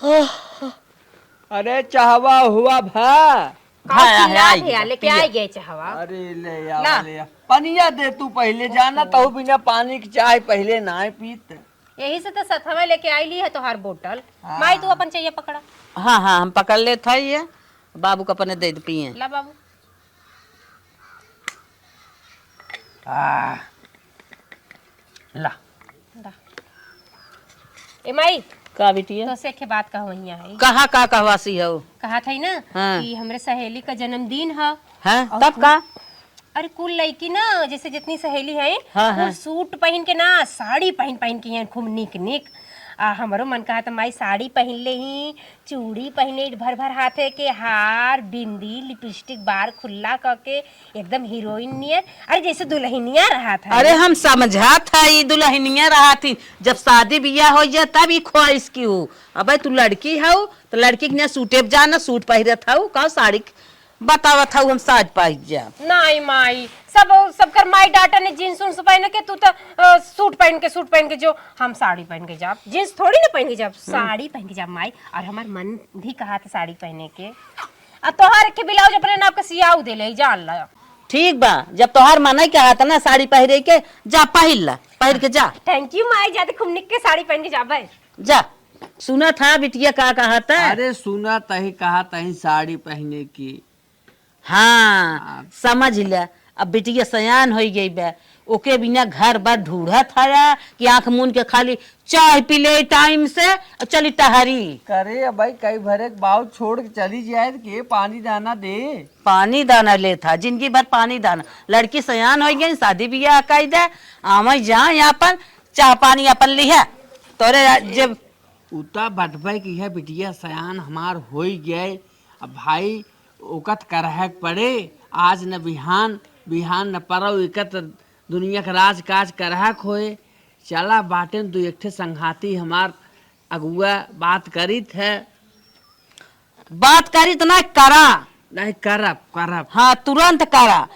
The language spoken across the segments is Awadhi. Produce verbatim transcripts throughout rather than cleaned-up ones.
अरे, चाहवा हुआ भा। का हाँ, चिल्लात है, है, आई लेके गया। आई गए चाहवा। अरे, ले आ, ला। ले आ। पनिया दे तू पहिले, जाना तहु बिना पानी के चाय पहिले नाय पीत। यही से तो सथवा लेके आइली है तोहार बोतल। हाँ। माई, तू अपन चहिया पकड़ा। हाँ, हाँ, हम पकड़ लेत है ये। बाबू को अपने दे दे पिए। ला बाबू। आ, ला। दा। ए माई, का बिटिया? तोसे एक बात कहवइया है। कहा का कहवासी हो? कहा था ना हाँ। कि हमरे सहेली का जन्मदिन है। हाँ, और तब कुल, का? अरे कुल लइकी ना, जैसे जितनी सहेली हैं, हाँ, कुल हाँ। सूट पहिन के ना, साड़ी पहिन पहिन के हैं खूब निक निक। आ हमरो मन कहा था माई साड़ी पहिन ले ही, चूड़ी पहिने भर भर हाथे के हार, बिंदी, लिपस्टिक, बार खुल्ला क के एकदम हीरोइन नियर, अरे जैसे दुल्हनिया रहत है। अरे हम समझत है ई दुल्हनिया रहत ही, जब शादी बियाह हो जाए तब ई ख्वाहिश की हो। अबे तू लड़की हऊ तो लड़की के नियर सूटे पे जाना, सूट पहिरत हऊ का साड़ी के? बतावत हऊ हम साज पाइज जा। नहीं माई, सब सबकर माई डाटा ने जींस उन्स पहन के तू तो अ, सूट पहन के सूट पहन के जो हम साड़ी पहन के जाब, जींस थोड़ी ना पहन के जाब, साड़ी पहन के जाब माई। और हमार मन भी कहा था साड़ी पहने के। आ तोहार एक ठे ब्लाउज अपने नाप के सियाऊ दे ले, जान ला। ठीक बा, जब तोहार मनई के हाथ ना साड़ी पहिरे के, जा पहिर ला, पहिर के जा। थैंक यू माई, जाते खूब निक के साड़ी पहन के जाबे। जा, सुनत हा बिटिया का कहत है? अरे सुनत ही कहत ही साड़ी पहने की। हाँ, हाँ। समझ ले, अब बिटिया सयान होई गई बा, ओके बिना घर बार ढूढ़त हया कि आँख मून के खाली चाय पी ले टाइम से और चली टहरी। करे अब भाई, कई भरे के बाऊ छोड़ के चली जाए तो के पानी दाना दे? पानी दाना लेत हा, जिंदगी भर पानी दाना। लड़की सयान होई गई, शादी बियाह कई दे, आवे जाए अपन, चाह पानी अपन लिहे। तोरे जब उता बटबे की है बिटिया सयान हमार होई गए। अब भाई ओकत करहक पड़े, आज न बिहान, बिहान न परव, एकत दुनिया के राज काज करहक होए। चला बाटेन दू एक ठे संघाती हमार अगुआ बात करित है। बात करित ना करा। नहीं करब, करब। हाँ, तुरंत करा।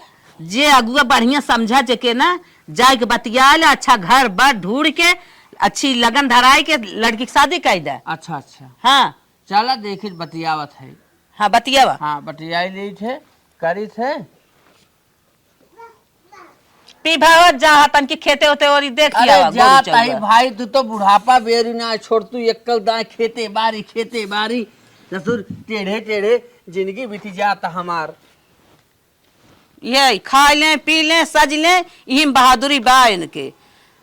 जे अगुआ बढ़िया समझा जेके ना, जाए के बतिया ले, अच्छा घर बर ढूंढ के, अच्छी लगन धराए के लड़की के शादी कर दे। अच्छा, अच्छा। हाँ। चला देखित बतियावत है। हाँ, बतियावा। हाँ, बतियाई लेत है, करित है। पी भावत जा, तनकी खेते ओते ओरी देख अरे आवा, जा गोरू चउरा। ताई भाई, तू तो बुढ़ापा बेरी ना छोड़, तू एक्कल दाएं खेते बारी, खेते बारी। ससुर टेढ़े टेढ़े जिंदगी बीती जात हमार। ये खाए लें, पी लें, सज लें, इही में बहादुरी बा इनके।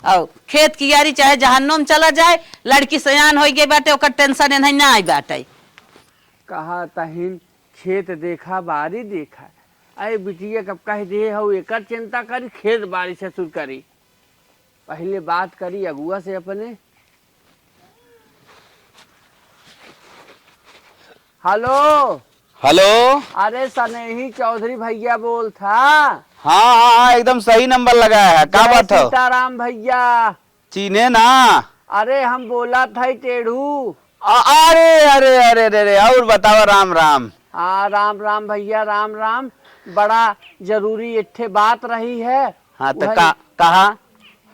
और खेत कियारी चाहे जहन्नुम चला जाए, लड़की सयान होई गई बाटे, ओकर टेंशन इन्हें ना आई बाटे। कहा तहिन खेत देखा, बारी देखा। अरे बिटिया कब कह दे हो, एकर चिंता करी, खेत बारी ससुर करी। पहिले बात करी अगुआ से अपने। हेलो। हेलो। अरे सनेही चौधरी भैया बोलत हा। हाँ, हाँ, हाँ, एकदम सही नंबर लगाया है। का जय बात हो? सीताराम भैया। चीन्हे ना। अरे हम बोलत हई टेढ़ू। अ-, अरे, अरे, अरे, अरे, अरे, और बतावा राम राम। हाँ, राम राम भैया, राम राम। बड़ा जरूरी एक ठे बात रही है। हाँ, तो उहै का, कहा?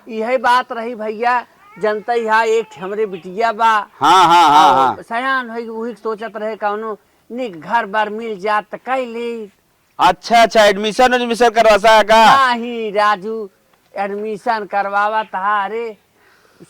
इहै बात रही भैया, जनतै हा एक ठे हमरे बिटिया बा। हाँ, हाँ, हाँ, और हाँ। सयान होई, उही के सोचत रहे कौनो निक घर बार मिल जात त कई ली। अच्छा, अच्छा, admission, admission करवासा है का? नाही राजू, admission करवावत हा। अरे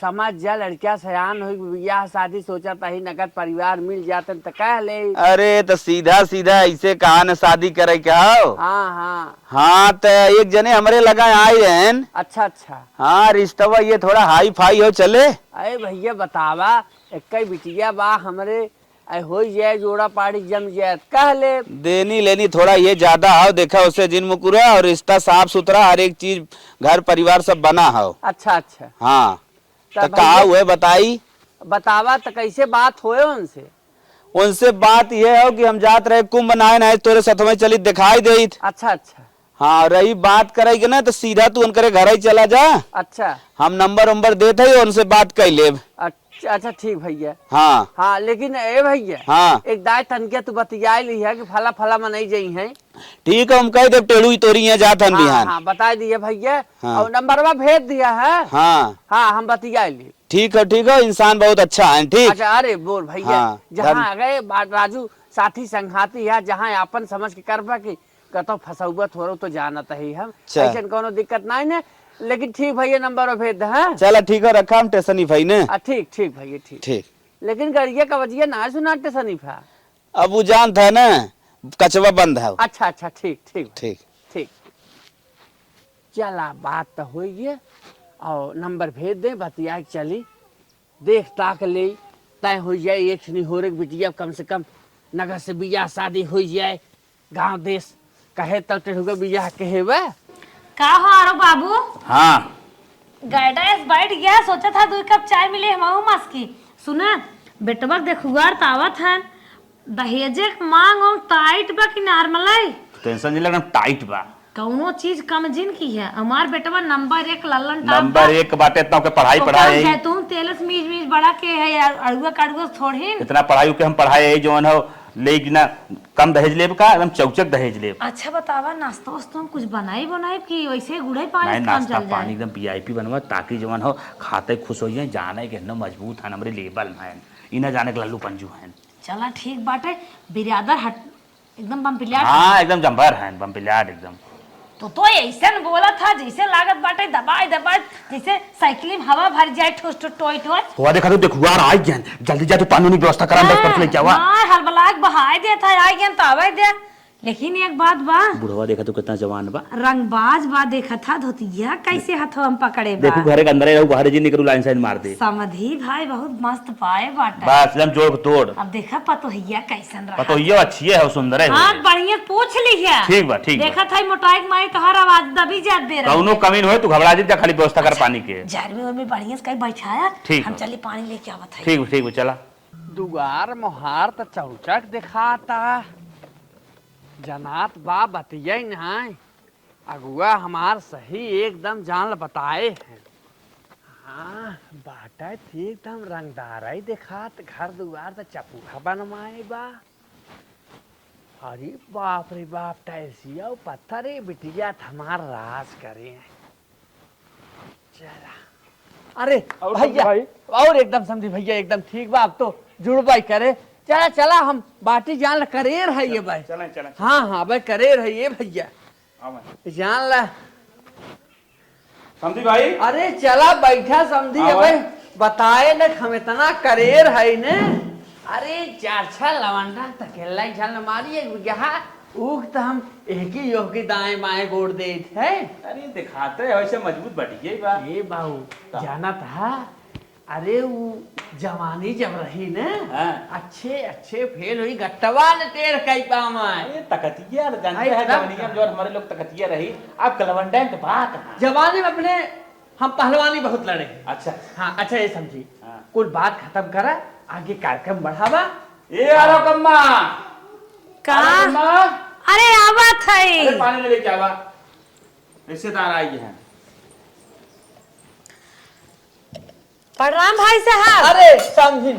समझ जा, लड़किया सयान होई, बियाह शादी सोचत ही, नगद परिवार मिल जातन त कह ले। अरे त सीधा सीधा ऐसे कहा न शादी करे के हो। हाँ, हाँ। हाँ, त एक जने हमरे लगा आए रहन। अच्छा, अच्छा। हाँ, रिश्तवा ये थोड़ा हाई फाई हो चले। अरे भैया बतावा, एक बिटिया बा हमरे, ऐ होई जाए, जोड़ा पाड़ी जम जाए, कह ले। देनी लेनी थोड़ा ये ज्यादा हो, देखा उसे जिन मुकुरा और रिश्ता साफ सुथरा, हर एक चीज घर परिवार सब बना हो। अच्छा, अच्छा। हाँ। त तो कहा भैया हुए बताई? बतावा त कैसे बात होए उनसे? उनसे बात ये हो कि हम जात रहे कुंभ नहाए, नहाए तोरे साथ में चली दिखाई देइत। अच्छा, अच्छा। हाँ, रही बात करे के ना, तो सीधा तू उनकरे घर ही चला जा। अच्छा। हम नंबर उम्बर देत है, उनसे बात कर लेब। अच्छा, अच्छा, ठीक भैया। हाँ। हाँ, लेकिन ए भैया, हाँ। एक दाई तनकिया तू बतिया ली है कि फला फला मनई जई हैं। ठीक है, हम कह देब टेढ़ू ही तोरी यहाँ जात हन हाँ, बिहान। हाँ, बताइ दिया भइया। हाँ। और नंबरवा भेज दिया है। हाँ। हाँ, हम बतिया ली। ठीक है, ठीक है, इंसान बहुत अच्छा है, ठीक। अच्छा, अरे बोल भइया, हाँ, जहाँ धन- आ गए बा-, राजू साथी संघाती है, जहाँ आपन समझ के करबा कि कतौ फंसौबा थोड़ो तो जानत ही हम। अच्छा। ऐसन कौनो दिक्कत नाहीं ने, लेकिन ठीक भइया, नंबरवा भेज दे, हाँ? चला ठीक है, रखा हम टेसनी भाई ने। आ, ठीक, ठीक भइया, ठीक। ठीक। लेकिन गड़िया का वजिया ना सुना टेसनी भा। अब वो जानत है ना, कचवा बंद है। अच्छा, अच्छा, ठीक, ठीक, ठीक। ठीक। चला, बात तो होई गए, और नंबर भेज दे, बतिया के चली, देख ताक ले, तय हो जाए, एक ठनी होरे के बिटिया कम से कम नगर से बियाह शादी हो जाए, गांव देश कहे तो टेढ़ुआ बियाह कहे बे। का हो आरो बाबू? हाँ। गैडा एस बैठ गया, सोचा था दो कप चाय मिले, हम मस्की। सुना, बेटवा के देखुआर त आवत हन, दहेजे के मांग उंग टाइट बा कि नॉर्मल है? टेंशन नहीं लेना, टाइट बा। कौनो चीज कम जिन की है। हमार बेटवा नंबर एक लल्लन टाप नंबर बा। एक बाटे, इतना ओके पढ़ाई ओकर पढ़ाई। जैतून तेल से मीज मीज बड़ा के है यार, अड़ुआ कड़ुआ थोड़ीन। इतना पढ़ाई के हम पढ़ाए है, जौन हो, लेकिन ना, कम दहेज लेब का, एकदम चौचक दहेज लेब। अच्छा बतावा, नाश्ता वास्ता हम कुछ बनाई बनाई कि वैसे गुड़े पानी नहीं, से काम नाश्ता चल पानी जाए? एकदम वी आई पी बनवा, ताकि जौन हो, खाते खुश हो जाए, जाने के हम मजबूत हैं, हमरे लेवल में हैं, ई ना जाने के लल्लू पंजू हैं। चला ठीक बाटे, बिरादर हट, एकदम बम्पिलियाट। हाँ, एकदम जम्बर हैं, बम्पिलियाट एकदम। तो, तो ऐसन बोला था, जैसे लागत बाटे दबाए दबाए, जैसे साइकिल में हवा भर जाए, ठोस ठोस टोय टोय। हुआ देखा तो, देखुआर आई गए, जल्दी जा तू पानी वानी व्यवस्था करा, दस हाँ, परसेंट लेके आवा। हाँ, हर बलाक बहाए दे था, आई गए तो आवे दे। लेकिन एक बात बा। बुढ़वा देखा तो कितना जवान बा। रंगबाज बा, देखा था धोतिया कैसे हथवा में पकड़े बा। देखू घरे के अंदर ही रहू, बाहर जी निकलू, लाइन साइन मार दे। समधी भाई बहुत मस्त पाए बाटा। बस एकदम जोड़ तोड़। अब देखा पतोहिया कैसन रहा। पतोहिया अच्छी है, सुंदर है। हाँ, बढ़िया पूछ ली है। ठीक बा, ठीक बा। देखा था मोटाई के मारे तोहर आवाज दबी जात दे रहा। कौनो कमी न होए, तू घबरा जित जा, खाली व्यवस्था कर अच्छा, पानी के। जरमी उरमी बढ़िया से कहीं बैठाया, ठीक हम बा। चली पानी लेके आवत है। ठीक बा, ठीक बा, चला। दुआर मोहार त चौचक देखाता, जनात बा बतियै नाय। अगुआ हमार सही एकदम जान ल बताए हैं। हाँ, बाटे ठीक एकदम रंगदारई देखात, घर दुआर त चपुहा बनवाए बा। अरे बाप रे बाप, टाइल्सिया अउ पत्थर, ए बिटिया त हमार राज करे। चला। अरे और भैया, समधी भाई? और एकदम समधी भैया एकदम ठीक बा, अब तो जुड़बई करे। चला, चला, हम बाटी जान ल करेर है ये भाई। चला, चला, चला। हाँ, हाँ, भाई करेर है ये भैया। हाँ भाई। जान ल। समधी भाई। अरे चला बैठा समधी, हाँ अबे भाई। बताए न हम इतना करेर है ने। अरे चार छह लवंडा तकेला ही झल मारी एक बिगहा, ऊख त हम एक ही योह के दाएं बाएं गोड़ देत है। अरे दिखाते है वैसे मजबूत बटिए बा। ए बाबू, का? जानत हा, अरे उ जवानी जब रही न, हाँ। अच्छे अच्छे फेल हुई गट्टवा न टेढ़ कई पावे। अरे तकतिया न जानते हैं एकदम। जवानी में जो हमारे लोग तकतिया रही, अब लवंडा के बात है। जवानी में अपने हम पहलवानी बहुत लड़े हैं। अच्छा। हाँ, अच्छा ये समझी। हाँ। कुल बात खतम करा, आगे कार्यक्रम बढ़ावा। ए आरो कम्मा। का? आरो कम्मा। अरे आवत है। अरे पानी लेके आवा। रिश्तेदार आई हैं। प्रणाम भाई साहब। अरे समझी,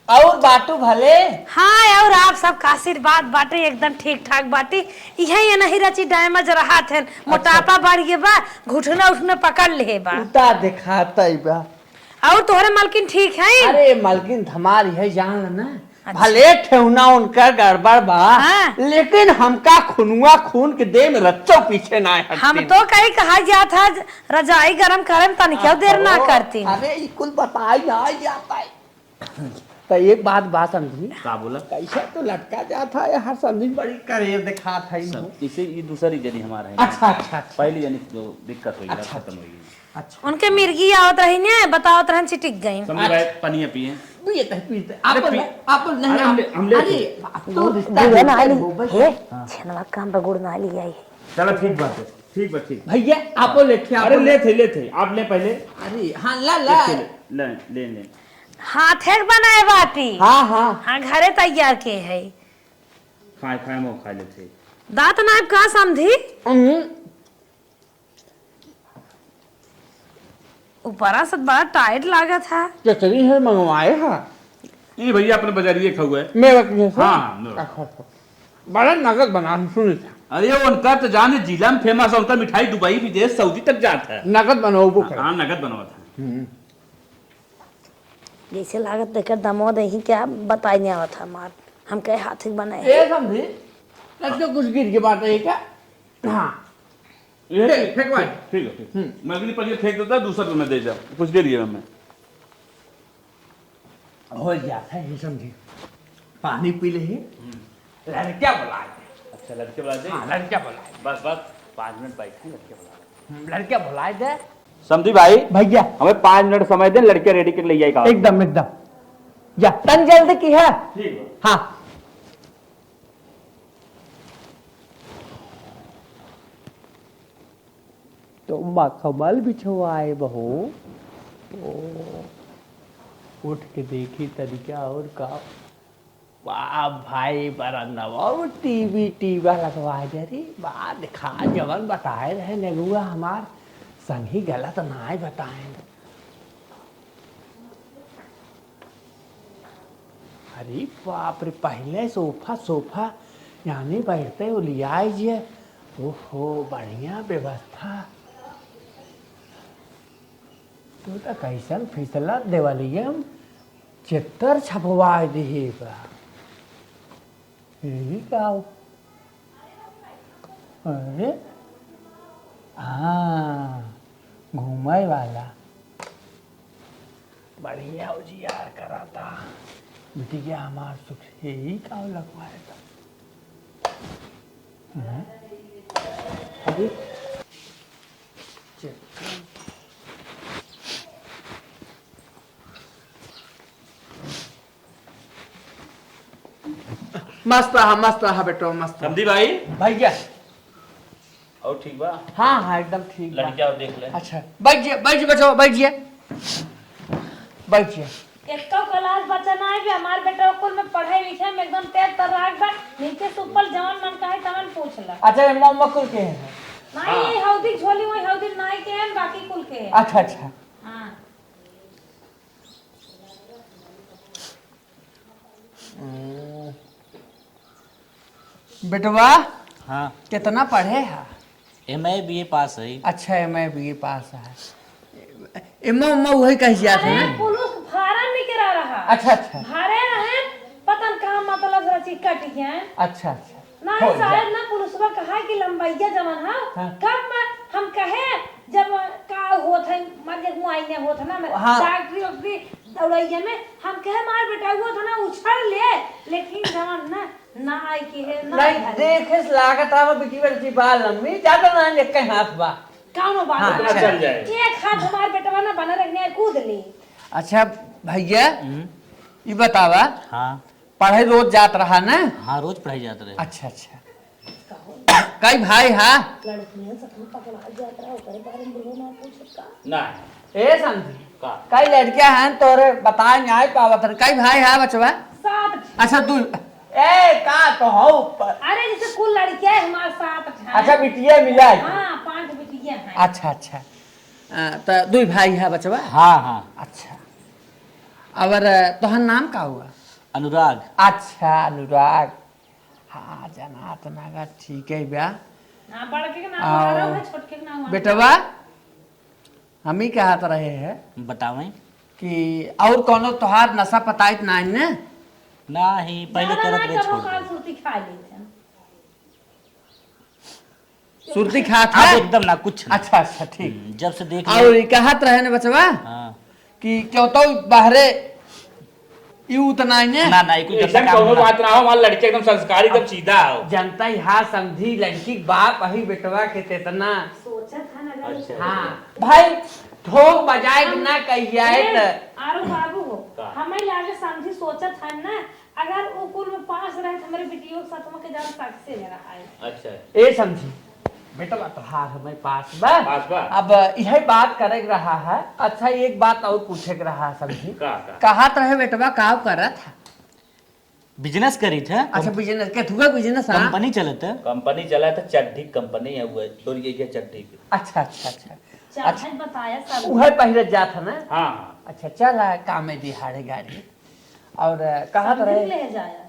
और बाटू भले? हाँ, और आप सबका आशीर्वाद बाटे, एकदम ठीक ठाक बाटी। इहे ये नहीं रची डैमेज रहा थे, मोटापा बढ़ गए बा, घुटना उठना पकड़ ले बा। उता दिखाता ही बा। और तोहरे मलकिन ठीक है? अरे मलकिन धमाल है, जान ना। अच्छा। भले ठेहुना उनका गड़बड़ बा, हाँ। लेकिन हमका खुनुआ खून के देह में रच्चो पीछे ना हटती। हम तो कहीं कहा जात है, रजाई गरम करे में तनिको देर ना करती। अरे, ई कुल बताई ना जाता है। तो एक बात, बात समझी। का बोला? कैसे तो लटका जात है यार, समझी बड़ी करेर दिखात है सब इनको। इसे, ये दूसरी जनी हमारा है। अच्छा, अच्छा, अच्छा। पहली जनी जो दिक्कत हुई, अच्छा, खत्म अच्छा। हुई। अच्छा। उनके मिर्गी आवत रही ने, बतावत रहन, चिटिक गई। समझी भाई, अच्छा। पनिया पिए। पिए तो, पिए तो। अरे आप पी-, आप नहीं, अरे हम आप, ले, हम ले अरे, पी। आप तो गुड़, गुड़ ना आली। हे, हाँ। छेनवा काम पर गुड़ ना आली आई। चलो, ठीक बात है, ठीक बात, ठीक। भैया, आप हाँ। लेके आओ। अरे, ले थे, ले थे, आप ले पहले। अरे, हाँ, ला, ला। ले, ले, ले, ले। हाथे के बनाए बाटी। हाँ, हाँ। हाँ, घरे तैयार के है। खाए, खाए, हम खा लेते। दांत नाइब का समधी? हम्म। ऊपरा से बड़ा टाइट लागत है। केसरी है, मंगवाए है। ई भैया अपने बाजारिये खाऊ है। मेवा के जैसे? हाँ, हाँ, मेवा। अच्छा, अच्छा। बड़ा नगद बना, सुने था। अरे, उनका तो जाने जिला में famous है, उनका मिठाई दुबई, विदेश, सऊदी तक जात है। नगद बनवाबो करे। हाँ, नगद बनवात है। हम्म। जैसे लागत तेकर दमो देही क्या बताई नहीं आवत हमार। हम कहे हाथ ही बनाए। ए समझी, लड़के कुछ गिर के बात है क्या? हाँ। ये फेंक, फेंकवा। ठीक, ठीक है, ठीक। हम्म। मैं अगली पनीर फेंक देता, दूसरा तुम्हें दे जा। कुछ दे दिया मैं। हो जाता है, ये समझी। पानी पी ले ही। हम्म। लड़किया बुलाए दे। अच्छा, लड़के बुलाए दे? हाँ, लड़किया बुलाए दे। बस, बस, पाँच मिनट बैठे, लड़के बुलाए दे। हम्म, लड़किया बुलाए दे। समधी भाई, भैया। हमें पाँच मिनट समय दे, लड़किया ready करके ले आए का। एकदम, एकदम। जा, तन जल्दी की है। ठीक है। हाँ। तो मखमल बिछवाए बहू। ओ, उठ के देखी तनिका और का। वाह भाई, बड़ा नवा वो टीवी, टीवा लगवाए दे रे। वाह, देखा, जवन बताए रहे नेगुआ हमार संगी गलत नाय बताए। अरे बाप रे, पहिले सोफा, सोफा यानी बैठते ओलियाए जे। ओहो, बढ़िया व्यवस्था। तू तो कैसन फिसला देवलिया में चित्तर छपवाए दिहे बा। यही का हो? अरे, हाँ, घूमे वाला। बढ़िया उजियार कराता। बिटिया हमार सुख यही का लगवाए था। हम्म। अरे, check कर। मस्त रहा, मस्त रहा बेटो, मस्त रहा। समधी भाई। भैया। और ठीक बा? हाँ, हाँ, एकदम ठीक बा। लड़किया और देख ले। अच्छा, बैठ जिया, बैठ जिया बचवा, बैठ जिया। बैठ जिया। एक्को class बचा ना है कि हमार बेटा कुल में पढ़ाई लिखाई में एकदम तेज तर्राक बा। नीचे से ऊपर जवन मन कहे तवन पूछ ला। अच्छा, ये मम्मा कुल के हैं? नहीं, हाँ। ये हौदी झोली, वही हौदी नाई के हैं, बाकी कुल के हैं। अच्छा, अच्छा। हाँ। हम्म। बेटवा, हाँ। कितना पढ़े हा? M A B A पास है। अच्छा, M A B A पास है। एमा, उमा वही कह जात है अरे, ना? पुलिस फार्म में करा रहा। अच्छा, अच्छा। भरे रहे, पता न कहाँ मतलब रची कट गए। अच्छा, अच्छा। नहीं, हो शायद जा। ना पुलिसवा कहा कि लंबैया जवन है, हाँ। कब मैं, हम कहे, जब का होत है, मर जे हुआ आईने होत है ना, मैं हाँ। डॉक्टरी, वॉक्टरी दौड़ैया में, हम कहे, मार बेटा, वो तो ना उछल ले, लेकिन जवन ना, ना आई के है, ना नहीं, आई है। देखे से लागत है, बिटिया जी बाल लम्बी, ज्यादा ना, एक हाथ बा। कौनो बात हाँ, नहीं। अच्छा। चल जाए। एक हाथ हमार बेटवा ना बना रखने कूद ली। अच्छा भैया, हम्म। ये बतावा, हाँ। पढ़े रोज जात रहा ना? हाँ, रोज पढ़े जात रहे। अच्छा, अच्छा। कई भाई हा? लड़कियन से तुम पकड़ा जात रहा, ओकरे बारे में बुढ़ऊ ना पूछत का? ना। ए समधी, का? कई लड़कियां हैं तोरे बताए न्याय पावत रहे। कई भाई हा बचवा? सात। अच्छा, तू, ए, का तो हौ प- अरे, जैसे कुल लड़कियां हैं हमारे सात हैं। अच्छा, बिटिया मिला है? हाँ, पांच बिटिया हैं। अच्छा, अच्छा। आ, तो दुई भाई है बचवा? हाँ, हाँ। अच्छा। और तोहर नाम का हुआ? अनुराग। अच्छा, अनुराग। हाँ, जनात नगर ठीक है बा। हाँ, बड़के के नाम आ, अनुराग है, छोटके के नाम अनुराग। बेटवा, हम ही कहत रहे हैं बतावें। कि और कौनो तोहार नशा पताइत नाहीं ने? ना ही, पहिले ज्यादा करत ना रहे, कबो छोड़ काल दे। सुरती खा लेते हैं। सुरती खात अब है? एकदम ना, कुछ ना। अच्छा, अच्छा, ठीक। हम्म, जब से देख और लिया। ये कहत रहे ने बचवा हाँ। कि क्यों तो बाहरे यू उतना ही ने? ना, ना, ये कोई ऐसा गंदा काम कौनो ना। बात ना हो, हमार लड़की एकदम संस्कारी, एकदम सीधा हो। जनता ही हाँ समधी, लड़की के बाप अही बेटवा के तेतना। सोचत है ना, अगर अच्छा। हाँ, भाई, ठोक बजाए के हम ना कहिया है ए, त। आरो बाबू हो, का? हमें लागे समधी सोचत है ना, अगर उ कुल में पास रहे त हमरे बिटियो के साथ में के जान सक्सेस रहा है। अच्छा। ए समधी, बेटवा तोहार हमें पास बा। पास बा। अब इहे बात करे के रहा है। अच्छा, एक बात और पूछे के रहा है समधी। का, का? कहत रहे बेटवा का करत है? बिजनेस करीत है। अच्छा, बिजनेस, केथुआ बिजनेस, हाँ? कंपनी चलत है। कंपनी चलत है, चड्ढी कंपनी है, वो डोरिया के चड्ढी के। अच्छा, अच्छा, अच्छा। चाहे अच्छा। बताया सब। उहे पहिरे जात है ना? हाँ, हाँ। अच्छा, चला, काम में दिहाड़े गाड़ी। और, अ, कहत सब रहे ले जाया।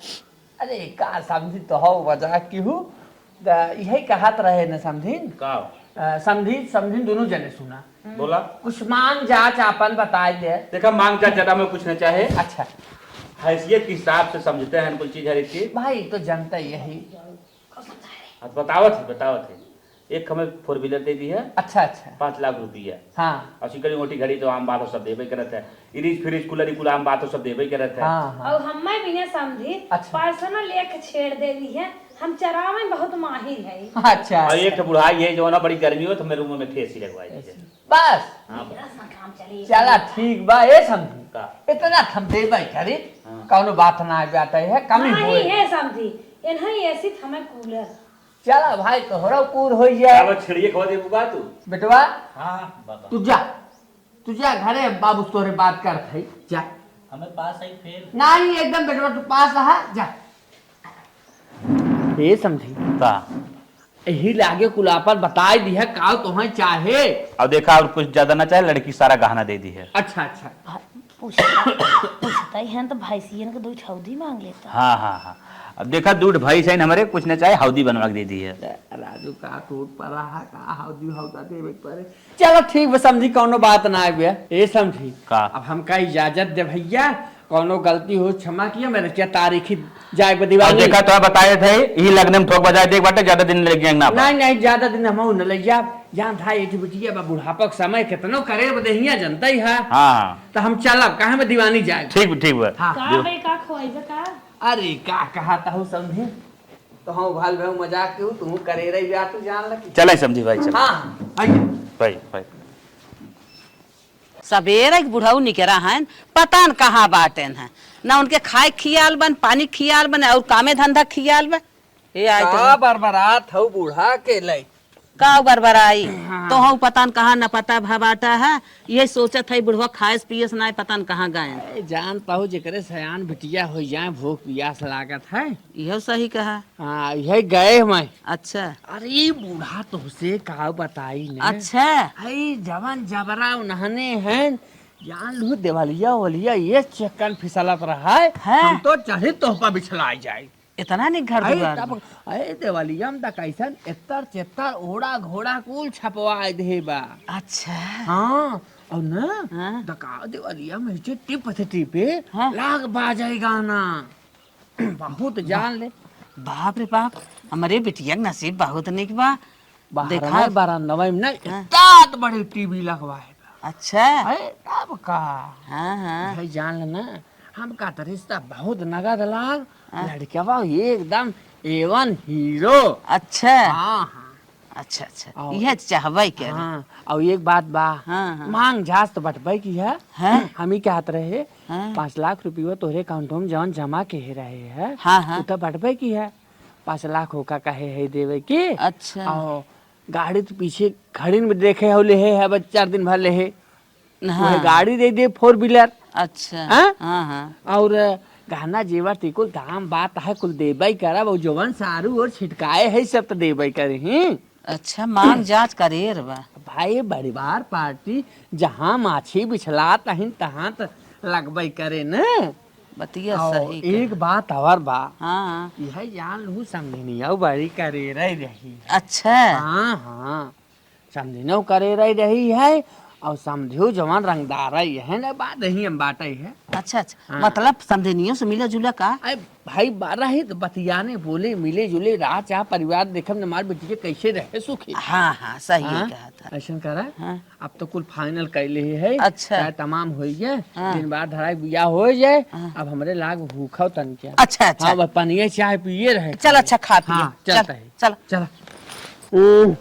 अरे का समधी, तो हो मजाक की हूँ। त इहे कहत रहे न समधिन। का? अ, समधी, समधिन दोनों जने सुना। बोला। कुछ मांग जाच आपन बताए दे। देखा, मांग जाच ज्यादा मैं कुछ न चाहे। अच्छा। हैसियत के हिसाब से समझते हैं कुल चीज हर एक चीज। भाई तो जनता यही। अब बतावत है, बतावत है। एक हमें फोर व्हीलर दे दी है। अच्छा, अच्छा। पाँच लाख रुपया। हाँ। और सिकड़ी मोटी घड़ी तो आम बात हो, सब देबे करत है। इरिज फ्रिज कूलर कुल आम बात हो, सब देबे करत है। हाँ, हाँ। और हमें भी ना समधी, अच्छा। पर्सनल एक छेड़ दे दी है। हम चरावे में बहुत माहिर है। अच्छा, और एक अच्छा। तो बुढ़ाई है जो ना, बड़ी गर्मी हो तो मेरे रूम में एसी लगवाई दी है। बस। हाँ। चला ठीक बा, ए समधी। का? इतना हम देबे करी, हाँ। कौनो बात ना बात है, कमी नहीं होए। है समधी, इन्हें एसी थमे कूलर। चला भाई, तोहरा कूल होई जाए। अब छेड़िए खवा देबू का तू? बेटवा, हाँ, बाबा। तू जा, तू जा घरे, बाबू तोरे बात करत है, जा। हमें पास है फिर। नहीं, एकदम बेटवा, तू पास रहा, जा। ए समधी। का? यही लागे कुलापर बताई दी है, का तोहें चाहे? अब देखा, और कुछ ज्यादा ना चाहे, लड़की सारा गहना दे दी है। अच्छा, अच्छा। पूछता, पूछता ही है तो भैंसियन के दो हौदी मांग लेता। हाँ, हाँ, हाँ। अब देखा, दूध भैंस है न हमरे, कुछ न चाहे, हौदी बनवा के दे दी है। राजू का टूट पड़ा है, का हौदी हौदा देवे के पड़े। चलो ठीक बा समधी, कौनो बात ना आवे। ए समधी, का? अब हमका इजाजत दे भैया, कौनो गलती हो क्षमा किया, मेरे क्या तारीखी जाए बा अब दीवानी। देखा, तो बताए थे, यही लगने में ठोक बजाए देख बाटे, ज्यादा दिन लग जाएंगे ना। नहीं, नहीं, ज्यादा दिन हम न लग जा। जान था, ये बिटिया बा, बुढ़ापा के समय कितनो करे बा देहिया जनता ही है। हाँ। तो हम चलब, काहे में दीवानी जाए। ठीक, ठीक बा। हाँ। का जो बे, का खोइबे का? अरे, का कहा ता हूँ समधी? तो हम भाल भाई मजाक के हूँ, तू करे रही बा, तू जान लगी। चले समधी भाई, चले। हाँ, हाँ, आइए। भाई, भाई। सबेरे के बुढ़ऊ निकरा हन, पता न कहाँ बाटेन हैं। न उनके खाए खियाल बन, पानी खियाल बन, और कामे धंधा खियाल बा। ए, आए तो का बरबरात हऊ बूढ़ा के लई? का बरबराई? हाँ। तो हऊ पता न कहाँ न पता भा बाटा है। ये सोचत है बुढ़वा खाएस पियस नाय, पता न कहाँ गए। ए, जान पाऊ जेकरे सयान बिटिया हो जाए, भूख पियास लागत है। इहो सही कहा। हाँ, यही गए मैं। अच्छा। अरे बूढ़ा, तोहसे का बताई ने। अच्छा। हई जवन जबरा उन्हने हैं, जान लू देवलिया वलिया ये चक्कन फिसलत रहा है। हाँ। हम तो चढ़ी तोहपा बिछलाई जाए। इतना निक घर अरे दुआर तब, बा। अरे देवलिया में त कैसन एत्तर चेत्तर ओड़ा घोड़ा कुल छपवा दे बा। अच्छा। हाँ, और ना, हाँ। दका देवलिया में जे टिप थे टिपे, हाँ। लाग बाजे गाना। बहुत जान ले। बाप रे बाप, हमरे बिटिया के नसीब बहुत निक बा। बाहर देखा। में बरंडवा में ना, हाँ। इतना बड़ी टीवी लगवा है। अच्छा। अरे, तब का? हाँ, हाँ। भाई जान ले ना, हम का त रिश्ता बहुत नगद लाग, हाँ। लड़कवा एकदम एवन हीरो। अच्छा। हाँ, हाँ। अच्छा, अच्छा। और इहे चाहबे करे। हाँ, और एक बात बा, हाँ, हाँ। मांग जास तो बटबे की है। हैं? हम ही कहत रहे, हाँ। पाँच लाख रुपया तोहरे अकाउंट में जवन जमा के रहे है, हाँ, हाँ। उ तो बटबे की है। पाँच लाख होका कहे है देवे की। अच्छा। और गाड़ी तो पीछे खड़ी में देखे हो ले है, बस चार दिन भर ले है। हाँ। वह गाड़ी दे दे, फोर व्हीलर। अच्छा। हाँ? हाँ, हाँ। और गहना जेवर ती कुल दाम बात है, कुल देबे करब, और जवन सारू और छिटकाए है, सब तो देबे करे ही। अच्छा, मांग जांच करे रे बा। भाई, बड़ीवार पार्टी, जहाँ माछी बिछलात हइन, तहाँ त लगबे करे न। बतिया और सही एक कहा। बात और बा। हाँ। यह जान लू, समझनिया बड़ी करे रही रही। अच्छा। हाँ, हाँ। समधिनो करे रही रही है, और समधियो जवान रंगदार है, यह न बात ही हम बाटे है। अच्छा, अच्छा। हाँ। मतलब समधिनियों से मिला जुला का? अरे भाई, बारह ही तो बतियाने, बोले, मिले जुले, राह चाह परिवार देखब न, मार बेटी के कैसे रहे सुखी। हाँ, हाँ, सही हाँ? कहा था। ऐसन करा, हाँ। अब तो कुल फाइनल कर ले है, अच्छा। चाहे तमाम हो गए, हाँ। दिन बार धराई बिया हो जाए, हाँ। अब हमरे लाग भूखा तन क्या। अच्छा, अच्छा। हाँ, बस पनिया चाय पिए रहे। चल, अच्छा, खा पिए। हाँ, चल, चलता है। चल। चला। हम्म।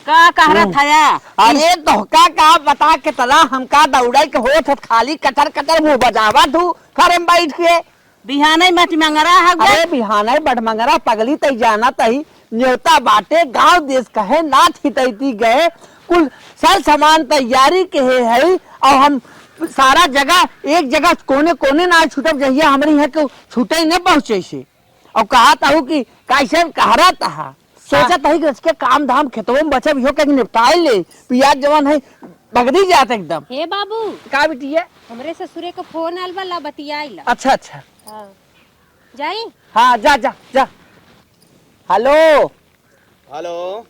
का कह रहा हम्म। था या? अरे तोहका का बता, कितना हमका दौड़े के होत है, खाली कटर कटर मुंह बजावा तू घरे में बैठ के। बिहाने मट मंगरा है गे। अरे बिहाने बट मंगरा पगली तई जानत ही, न्योता बाटे, गांव देश कहे नाथ हितैती गए, कुल सर सामान तैयारी के है, है, और हम सारा जगह एक जगह कोने कोने ना छूटब, जहिया हमरे यहाँ के छूटे न पहुँचे से। और कहा ताहू कि कैसे कह रहा था, सोचा ताही कि इसके काम धाम खेतों में बचब, इहो कहीं निपटाए ले, पियाज जवान है, बगदी जात एकदम। हे बाबू। का बिटिया? हमरे ससुरे के फोन आल बा, ला बतियाई ला। अच्छा, अच्छा। हाँ। जाई? हाँ, जा, जा, जा। हेलो। हेलो।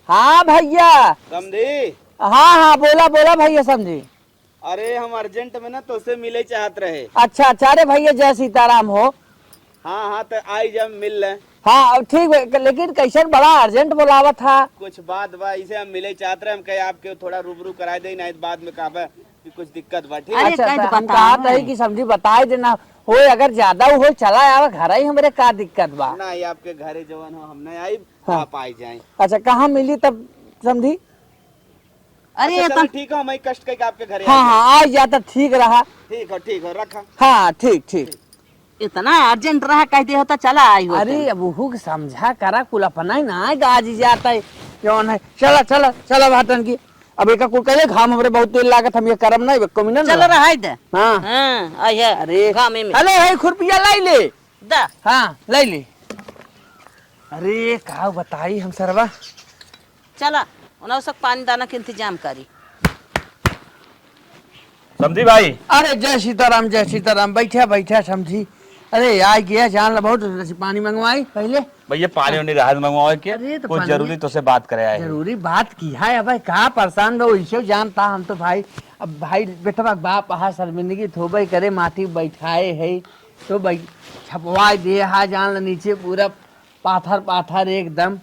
हाँ भैया। समधी। हाँ, हाँ, बोला, बोला भैया समधी। अरे, हम urgent में ना तोसे मिले चाहत रहे। अच्छा, अच्छा, अरे भैया, जय सीताराम हो। हाँ, हाँ, तो आई जा, मिल ले। हाँ, अब ठीक बा, लेकिन कैसन बड़ा urgent बोलावत हा? कुछ बात बा, इसे हम मिले चाहत रहे, हम कहे आपके थोड़ा रूबरू कराए दे, नहीं तो बाद में कहबे कि कुछ दिक्कत बा, ठीक? अरे, अच्छा, कह तो तो हम बताओ। कहत है कि समधी बताए देना, होए अगर ज्यादा हो, चला आवा घर ही, हमरे का दिक्कत बा? नहीं, आपके घरे जवन हो, हम नहीं आई, हाँ। आप आई जाए। अच्छा, कहाँ मिली तब समधी? अरे, अच्छा, चलो, इतना ठीक है, हम ही कष्ट करके आपके घरे हाँ, आ जाए। हाँ, आ जाता ठीक रहा। ठीक है, ठीक है, रखा। हाँ, ठीक, ठीक। इतना urgent रहा, कह दे होता, चला आई होता। अरे, अब उहू के समझा करा, कुल अपना ही ना गाजी जाता है, जौन है। चला, चला, चला, बाटन की। अब एका कुल कहले, घाम हमरे बहुत तेज लागत, हम ये करम नहीं, एको मिनट चल ना। रहा है दे। हाँ। हाँ, आई है। अरे, घामे में। हेलो, है खुरपिया लाई ले। दा। हाँ, लाई ले। अरे, का बताई हम सरवा। चला, उन्हें सब पानी दाना के इंतजाम करी। समधी भाई। अरे, जय सीताराम, जय सीताराम। बैठा, बैठा, समधी। अरे, आ गया, जान ला, बहुत जरूरत से पानी मंगवाई पहले। भैया, पानी उनी रहा मंगवावे के, अरे, तो कुछ पानी जरूरी तोसे बात करे आए हैं। जरूरी बात की है? अब भाई, का परेशान रहो, इसे जानता हम तो भाई। अब भाई, बेटवा के बाप, हाँ, शर्मिंदगी थोबे करे, माटी बैठाए है, तो भाई, छपवाए दे, हाँ, जान ला, नीचे पूरा पाथर, पाथर एकदम।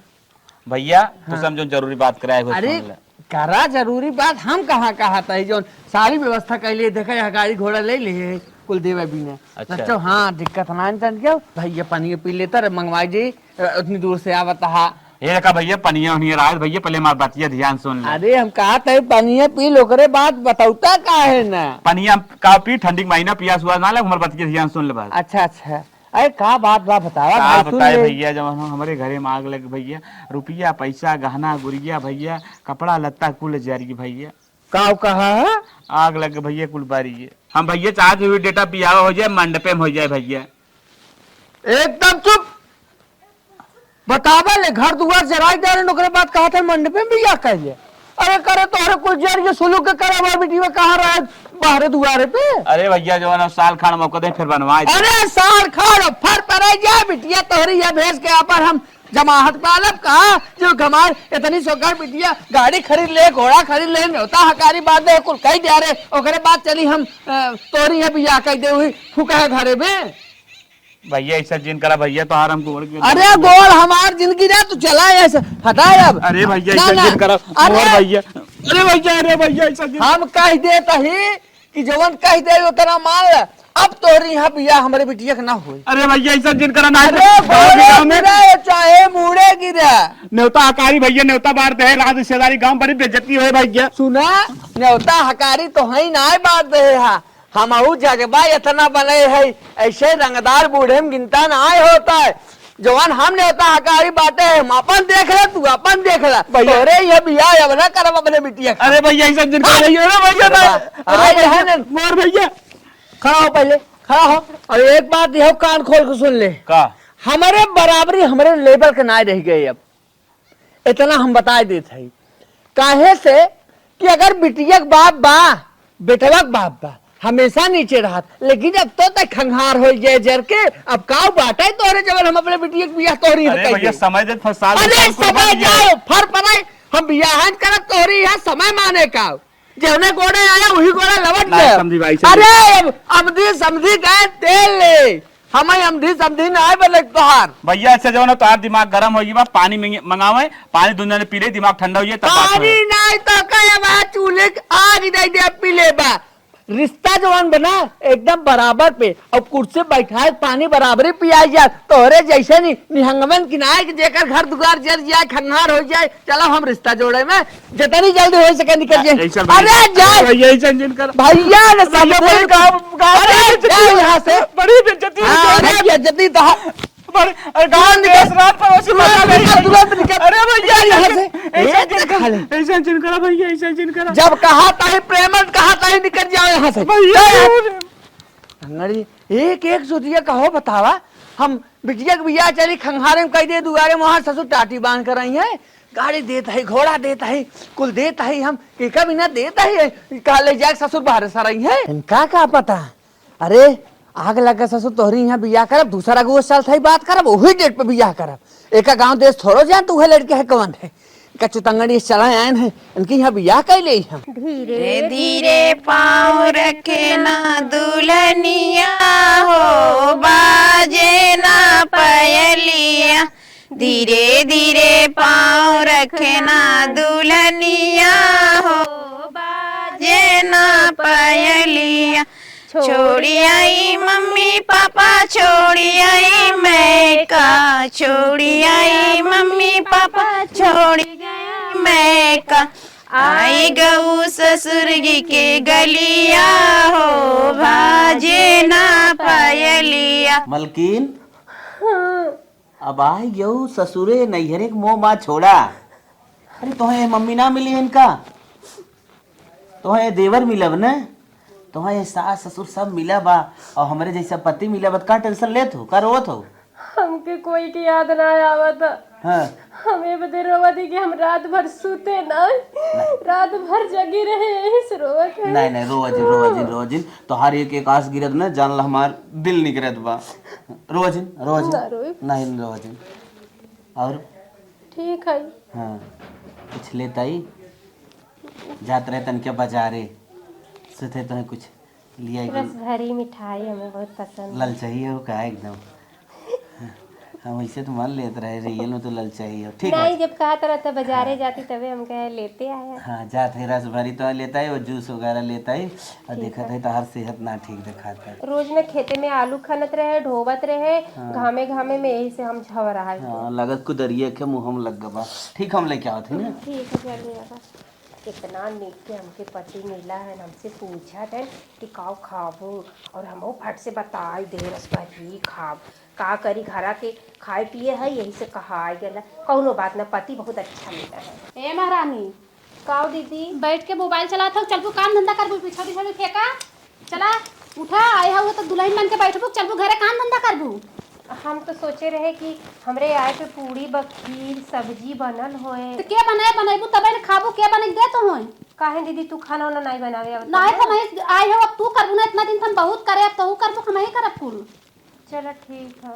भैया, हाँ। तुसे हम जौन जरूरी बात कराए हुए अरे, सुन ले। करा जरूरी बात, हम कहाँ कहा था, जौन सारी व्यवस्था कर लिए, देखा, यहाँ गाड़ी घोड़ा ले लिए, कुल देवे बिना। अच्छा। बच्चों, हाँ, दिक्कत ना है, तन क्यों? भैया, पनिया पी लेता रे, मंगवाई जी, अ, उतनी दूर से आवत हा। ये देखा भैया, पनिया उनिया रहा है, भैया, पहले हमार बतिया ध्यान सुन ले। अरे, हम कहा था, पनिया पी लो, ओकरे बात बतौता का है ना? पनिया का पी, ठंडी के महीना पियास हुआ ना लग, हमार बतिया ध्यान सुन ले बस। अच्छा, अच्छा। अरे, का बात बा, बतावा का भाई, सुन बताए ले। भैया, जब हम, हमरे घरे में आग लग भैया, रुपया, पैसा, गहना, गुरिया भैया, कपड़ा लत्ता कुल जरी भैया। का कहा है? आग लग भैया, कुल बारी है। हम भैया चाहत हुए डेटा पियावा हो जाए, मंडपे में हो जाए भैया। एकदम चुप। बतावा ले, घर दुआर जराई दे रहे, ओकरे बाद कहा था मंडपे में बियाह कर ले। अरे करे तोहरे कुल जर के सुलूक के करे, हमार बिटिया कहाँ रहे, बाहरे दुआरे पे? अरे भैया, जवन साल खाड़ मौका दे, फिर बनवाए दे। अरे साल खाड़ फर परे जा बिटिया, तोहरी या भेज के अपन हम जमाहत पालब का? जो हमार इतनी सोकर बिटिया गाड़ी खरीद ले, घोड़ा खरीद ले, न्योता हकारी बात दे, कुल कही दे रे, ओकरे बाद चली हम, अ, तोहरी यहाँ बियाह कर दे हुई फुका है घरे में। भैया, ऐसा जिन करा भैया, तोहार हम गोड़ के अरे, गोड़ हमार जिंदगी रे, तू चला ऐसे, हटा अब। अरे भैया, ना, ऐसा ना। जिन करा, अरे। गोड़ भैया। अरे भैया, अरे भैया, ऐसा जिन हम कह देत ही कि जवन कह दे, उतना मान ले। अब तोहरी यहाँ बियाह हमरे बिटिया के ना होई। अरे भैया, ऐसा जिन करा, ना अरे, गाँव के गोड़े गाँव में गिरे, चाहे मुड़े गिरे। न्योता हकारी भैया, न्योता बार दे, राज रिश्तेदारी गाँव बड़ी बेइज्जती होए भैया। सुना, न्योता हकारी तो है ना, बात दे हा। हमहू जज्बा इतना बने है, ऐसे रंगदार बूढ़े में गिनता ना आए होता है। जवान हम न्योता हकारी बाटे है, हम अपन देख ले, तू अपन देख ले। भैया। तोरे ये बियाह अब ना करब अपने बिटिया का। अरे भैया, ऐसा जिन करा भैया, अरे भैया, ना। अरे आए भैया, हैं ना। मार भैया। खड़ा हो पहले, खड़ा हो। और एक बात यह कान खोल के सुन ले। का? हमारे बराबरी, हमारे level के ना रह गए अब। इतना हम बताए देत हई। काहे से कि अगर बिटिया के बाप बा, बेटवा के बाप बा, हमेशा नीचे रहत, लेकिन अब तो तक खंगार हो गए जर के, अब काऊ बाटे तोहरे जवन हम अपने बिटिया के बियाह तोहरी अरे कह भैया, दे। समय दे, फसाल अरे फसाल समय कुर्बान किया। जाओ, फर पराई, हम बियाह करब तोहरी यहाँ समय माने का। जेवने गोड़े आया, वही गोड़े लवट ना, गया। समधी भाई, समधी। अरे, अब, अमदी समधी गए तेल ले, हमें अमदी समधी ना आए बने तोहार। भैया, ऐसे जवन तोहार दिमाग गरम हो गई बा, पानी मंग-, मंगावे, पानी दुनिया ने पी ले, दिमाग ठंडा हो जाए, तब बात पानी होए। नहीं तो कहे बा, चूल्हे के आग दे दे, पी ले बा। रिश्ता जवन बना, एकदम बराबर पे, अब कुर्सी बैठाए, पानी बराबरी पियाई जाए, तोहरे जैसे नि-, निहंगवन किनाए के जेकर घर दुआर जर जाए, खंगार हो जाए, चलो हम रिश्ता जोड़े में जितनी जल्दी हो सके निकल जाए। ऐसा अरे भैया, जाए। अरे भैया, ऐसा जिन कर। भैया ने भैया, समझे बड़ी तो गाँव, गाँव अरे में बेइज्जती जाओ हो रही यहाँ से। बड़ी बेइज्जती हो हाँ, रही है। अरे बेइज्जती तो है। बड़ी, अरे गाँव तुरंत में निकल। रात पड़ोसी तुरंत बता रही निकल, है। तुरंत निकल। अरे भैया, निकल यहाँ ऐसा, से। ऐसा ए, जिन कर, खा ले। ऐसा जिन करा भैया, ऐसा जिन करा। जब कहा ताही प्रेम, कहा ताही निकल जाओ यहाँ से। भैया, चल। अरे। अंगड़ी, एक एक सुतिया कहो बतावा, हम बिटिया के बियाह चली खंगारे में कह दे, दुआरे में वहाँ ससुर टाटी बांध कर रही है, गाड़ी देत है, घोड़ा देत है, कुल देत है, हम एका बिना देत है, कहा ले जाए ससुर बाहर से रही है। इनका का पता? अरे, आग लगे ससुर, तोहरी यहाँ बियाह करब, दूसरा गो साल थाई बात करब, वही डेट पे बियाह करब। एका गांव देश थोड़ो जान तू है लड़के है कवन है। का चुतंगड़ी चला आयन है, इनके यहाँ बियाह कर ले हम। धीरे धीरे पाँव रखना दुल्हनिया हो, बाजे ना पयलिया। धीरे धीरे पाँव रखना दुल्हनिया हो, बाजे ना पयलिया। छोड़ी आई मम्मी पापा, छोड़ी आई मैं का, छोड़ी आई मम्मी पापा, छोड़ी गया मैं का। आई गऊ ससुर जी के गलिया हो, बाजे ना पयलिया। मलकिन, अब आई गऊ ससुरे, नैहरे के मोह माँ छोड़ा। अरे तोहे मम्मी ना मिली इनका, तोहे देवर मिलब न, तोहे सास ससुर सब मिला बा। और हमरे जैसा पति मिला बा, का टेंशन लेत हो, का रोवत हो? हमके कोई की याद ना आवत। हाँ। हम ए बदे रोवत ही कि हम रात भर सूते ना, रात भर जगी रहे, यही से रोवत है। नहीं, नहीं, रोवा जिन, रोवा जिन, रोवा जिन। तोहार एक एक आस गिरत ना, जान ला हमार दिल निकरत बा। रोवा जिन, रोवा जिन। ना रोई। नहीं, रोवा जिन। और? ठीक है। हाँ, कुछ लेत आई? जात रहे तनिके बाजारे, सोचे तोहे कुछ लिया के। रस भरी मिठाई हमें बहुत पसंद है। ललचाई हो का एकदम? हम ऐसे तो मान लेत रहे, रियल में तो ललचाई हो। ठीक नहीं, बात। जब कहत रहा था बाजारे हाँ। जाती तबे हम कहे लेते आया। हाँ, जात है रस भरी तो लेता है, वो जूस वगैरह लेता है, और ठीक देखत है। है तो हर सेहत ना ठीक दिखाता है। रोज में खेते में आलू खनत रहे, ढोवत रहे, हाँ। घामे घामे में, यही से हम झवरा है। हाँ, लगत कुदरिया के मुँह में लग गबा। ठीक, हम लेके आवत है ना। ठीक है, जल्दी आवा। कितना नीक के हमके पति मिला है, हमसे पूछत है कि काव खाबू, और हमहू फट से बताई दे रस भरी खाब। का करी, घरा के खाए पिए है, यही से कहा गला। कौनो बात ना, पति बहुत अच्छा मिला है। ए महारानी, काव दीदी? बैठ के मोबाइल चलात हो, चलबू काम धंधा करबू, छोटी छोटी फेंका। चला, उठा, आए हो तो दुल्हन बन के बैठबू, चलबू घरे काम धंधा करबू। हम तो सोचे रहे कि हमरे आए पे पूड़ी ब खीर सब्जी बनल होए। तो के बनाए, बनैबू तबे न खाबू, के बने के दे तो होए। काहे दीदी, तू खाना वाना नहीं बनावे आवत नाहीं है? तो हम आई हो, अब तू करबू ना, इतना दिन तो हम बहुत करे, अब तू करबू, हम ही करब कुल। चला ठीक है।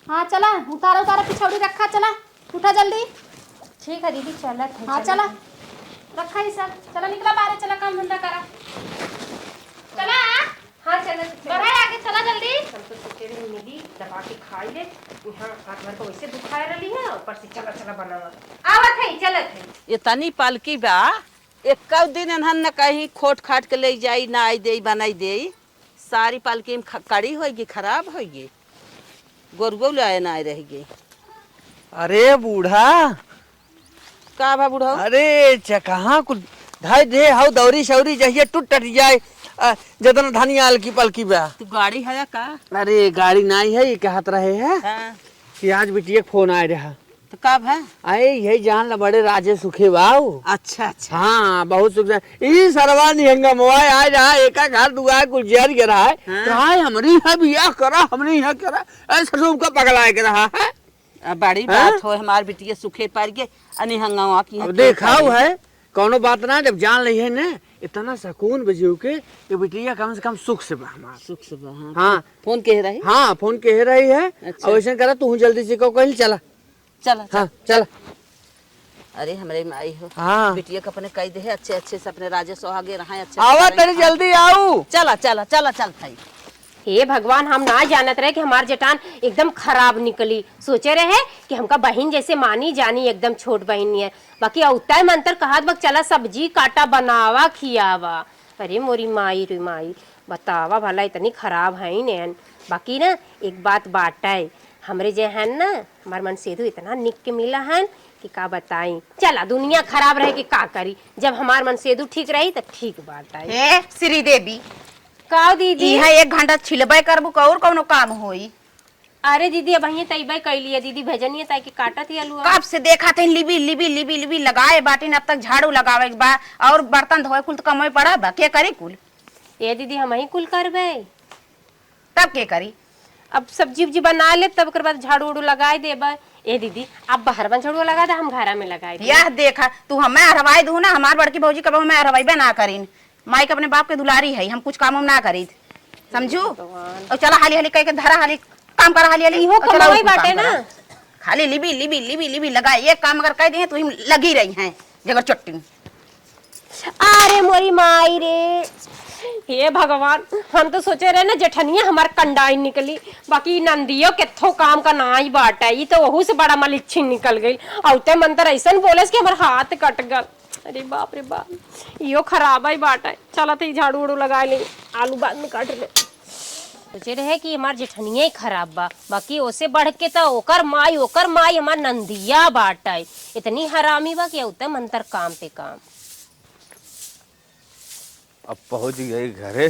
हाँ, चला, उतारा, उतारा, पिछौड़ी रखा, चला, उठा जल्दी। ठीक है दीदी, चलत है, हाँ, चलत चला, है। रखा ये सब, चला, निकला बाहर, चला, काम धंधा करा, चला। हाँ, चलत है, चलत। बढ़ा आगे, चला जल्दी। हम तो सोचे रहे मिली, दबा के खाई ले, यहाँ हाथ भर को वैसे दुखाए रही है, ऊपर से चला, चला बनावा। आवत है, चलत है। ये तनी पालकी बा, एक्का दिन इन्हन न कहीं खोट खाट के ले जाई, ना आई देई, बनाई देई। सारी पालकी में ख-, कड़ी होइगी, खराब होइगी। गोरुओ लाए ना रह गई। अरे बूढ़ा। का भा बूढ़ा? अरे च-, कहाँ कुल धाई दे हऊ दौरी सौरी जहिया टूट टट जाए। अ, जतना धनिया अलकी पलकी बा। तू गाड़ी है का? अरे गाड़ी नाई है, ये कहत रहे है हाँ। कि आज बिटिया के फोन आए रहा। तो का भा? अरे यही जान ला बड़े राजे सुखे बाऊ। अच्छा, अच्छा। हाँ, बहुत सुख से। ई सरवा निहंगा मोबाइल आए रहा, एका घर दुआ कुल जर गिरा है। हाँ। कहा है हमरी यहाँ बियाह करा, हमरी यहाँ करा। ऐसा सब का पगलाए के रहा है। अब बड़ी हाँ? बात हो, हमार बिटिया सुखे पार के अनिहंगवा की अब देखाऊ है, कौनो बात ना, जब जान लई है ना, इतना सुकून बजियो के, कि बिटिया कम से कम सुख से बा हमार। सुख से बा, हाँ। हाँ। फोन के रही? हाँ, फोन के रही है। अच्छा। अब ऐसा करा, तू जल्दी से कहो, कहीं चला। चला, हाँ, चला। चला। अरे, हमरे माई हो। हाँ। बिटिया के अपने कह दे, अच्छे, अच्छे से अपने राजे सुहागे रहे, अच्छे से आवा रहे। तनी जल्दी आऊ। चला, चला, चला, चल भाई। हे भगवान, हम ना जानत रहे कि हमार जेठान एकदम खराब निकली। सोचे रहे कि हमका बहिन जैसे मानी जानी, एकदम छोट बहिन नियर। बाकी अवताय मंतर कहत बा, चला सब्जी काटा, बनावा, खियावा। अरे मोरी माई रे माई, बतावा भला, इतनी खराब है ही नहीं। बाकी ना एक बात बाटे, हमरे जे है ना, हमार मनसेधु इतना निक के मिला है कि का बताई। चला दुनिया खराब रहे कि का करी, जब हमार मनसेधु ठीक रही त ठीक बाटे। हे श्रीदेवी, काव दीदी? इहाँ एक घंटा छिलबे करबू, का और कौनो काम होई? अरे दीदी, अब हिये तैबे कैली है दीदी, भेजनी है ताकि काटत ही अलुआ। कब से देखा थे लिबी, लिबी, लिबी, लिबी लगाए बाटिन, अब तक झाड़ू लगावे के बा और बर्तन धोए कुल तो कमवे पड़ा बा, के करी कुल? ए दीदी, हम ही कुल करबे। तब के करी? अब सब्जी उब्जी बना ले, तब ओकर बाद झाड़ू उड़ू लगाए देबे। ए दीदी, आप बाहर में झाड़ू लगा दे, हम घरा में लगाए देबे। यह देखा, तू हमें हरवाए दू ना, हमार बड़की भौजी कबो हमें हरवाइबे ना करीन। माई के अपने बाप के दुलारी है, हम कुछ काम उम ना करीत। समझू? भगवान। और चला हाली हाली कह के धरा हाली, काम करा हाली हाली। इहो और चला कमाई कुल काम बाटे करा। ना। खाली लिबी, लिबी, लिबी, लिबी लगा, ये काम अगर कह दिए तो ही लगी रही हैं जगर चट्टी। अरे मोरी माई रे, हे भगवान, हम तो सोचे रहे ना जेठनिया हमार कंडाई निकली, बाकी ई नंदियो केथो काम का नाई बाटे, ई तो ओहू से बड़ा मलिच्छी निकल गई। औते मंतर ऐसन बोलेस कि हमार हाथ कट गल। अरे बाप रे बाप, इहो खराब ही बाटे। चलत ही झाड़ू उड़ू लगा ले, आलू बाद में काट ले। सोचे रहे कि हमार जेठनिया ही खराब बा, बाकी ओसे बढ़ के त ओकर माई, ओकर माई हमार नंदिया बाटे। इतनी हरामी बा कि औते मंतर काम पे काम। अब पहुँच गई घरे,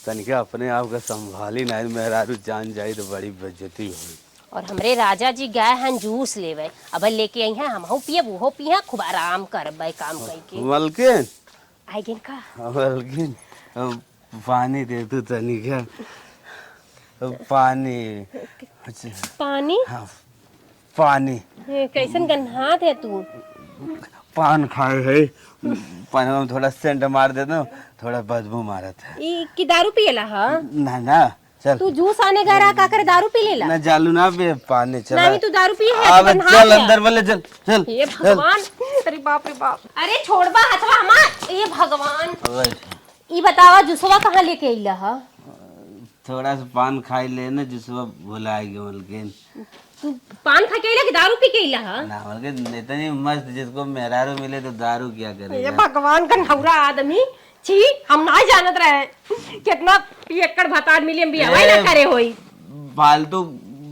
तनिका अपने आप का संभाली, नाहीं मेहरारू जान जाई तो बड़ी बेइज्जती होई। और हमरे राजा जी गए हैं जूस लेवे, अब लेके आई हैं, हमहू पियब, उहो पिया, खूब आराम करबे काम करके। मलकिन, आइ गइन का? मलकिन, अब पानी दे तू तनिका। अब पानी। अच्छा। पानी? हाँ, पानी। ए, कैसन गन्हात है तू? पान खाए है, पानी में थोड़ा सेंट मार देता हूँ, थोड़ा बदबू मारत है। ई की दारू पियला ह? ना, ना, चल। तू जूस आने गा रहा, का करे दारू पी लेला? ना, जालू ना बे, पानी चला। नहीं, तू दारू पिए है, अब गन्हात चल है। अंदर वाले, चल, चल, ये चल। भगवान, अरे बाप रे बाप, अरे छोड़बा हथवा हमार, ये भगवान। अब बैठ। ई बतावा, जुसवा कहाँ लेके अइला ह? थोड़ा सा पान खाई ले ना, जुसवा भुला गए मलकिन। तू पान खा के अइला कि दारू पी के अइला ह? ना मलकिन, इतनी मस्त जिसको मेहरारू मिले तो दारू क्या ये करेगा? भगवान का नौरा आदमी, छी, हम ना जानत रहे। कितना पियक्कड़ भतार मिली, हम बियाह ना ए, करे होई। फालतू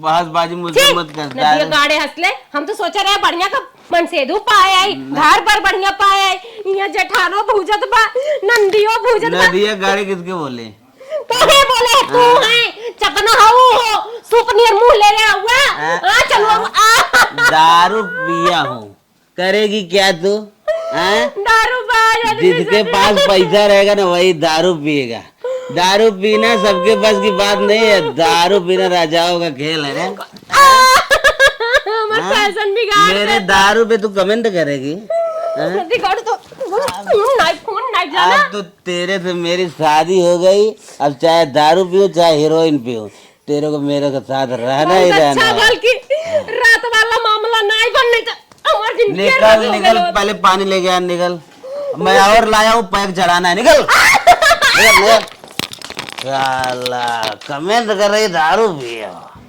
बहसबाजी मुझसे छी, मत कर, नदिया दारू। गाड़े हंसले, हम तो सोचे रहे बढ़िया का मनसेधू पाए आई, ना। घर पर बढ़िया पाए आई, यहाँ जेठानो भूजत बा, नंदियो भूजत बा। नदिया गाड़े किसके बोले? तोहे बोले, तू हाँ। है, चकना हऊ हो, सूप नियर मुंह ले ले हुआ। हाँ। हाँ, चलो, आ। दारू पिया हूँ, करेगी क्या तू? हाँ? दारू बाज आदमी जिसके से पास पैसा रहेगा ना, वही दारू पिएगा। दारू पीना सबके बस की बात नहीं है, दारू पीना राजाओं का खेल है रे। आ, हमार हाँ? फैशन बिगाड़ मेरे देता। दारू पे तू कमेंट करेगी? हाँ? बिगाड़ तो, फोन नहीं, फोन नहीं जाना। अब तो तेरे से मेरी शादी हो गई, अब चाहे दारू पियो, चाहे हीरोइन पियो, तेरे को मेरे के साथ रहना ही बहुत अच्छा रहना है। भल की रात वाला मामला नहीं बनने का, हमार जिंदगी निकल, निकल, पहले पानी लेके आ, निकल। मैं और लाया हूँ, पैक चढ़ाना है, निकल। निकल, निकल। साला, कमेंट कर रही, दारू पिए हो।